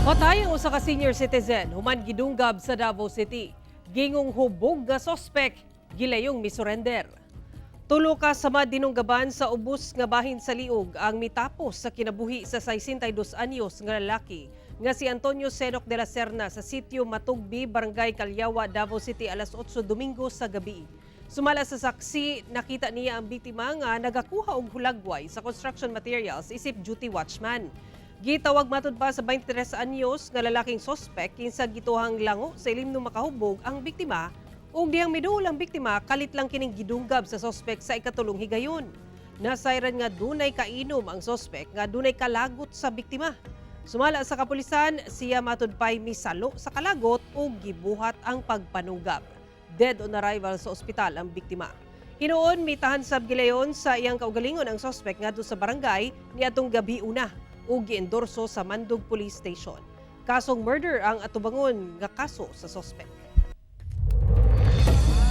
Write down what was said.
Patay ang usa ka senior citizen human gidunggab sa Davao City. Gingong hubog nga sospek gilayong misurrender. Tulo ka sama dinunggaban sa ubos nga bahin sa liog ang mitapos sa kinabuhi sa 62 anyos nga lalaki nga si Antonio Senoc de la Serna sa sitio Matugbi, Barangay Calyawa, Davao City, alas 8 Domingo sa gabi. Sumala sa saksi, nakita niya ang biktima nga nagakuha og hulagway sa construction materials isip duty watchman. Gitawag matud pa sa 23 anyos nga lalaking sospek kinsa gituhang lango sa ilimno makahubog ang biktima ug dihang miduol ang biktima, kalit lang kining gidunggab sa sospek sa ikatulong higayon. Nasayran nga dunay kainom ang sospek nga dunay kalagot sa biktima. Sumala sa kapulisan, siya matud pa'y misalo sa kalagot ug gibuhat ang pagpanunggab. Dead on arrival sa ospital ang biktima. Hinuon mitahan sab gilayon sa iyang kaugalingon ang sospek ngadto sa barangay niadtong gabi una ug giendorso sa Mandug Police Station. Kasong murder ang atubangon nga kaso sa sospek.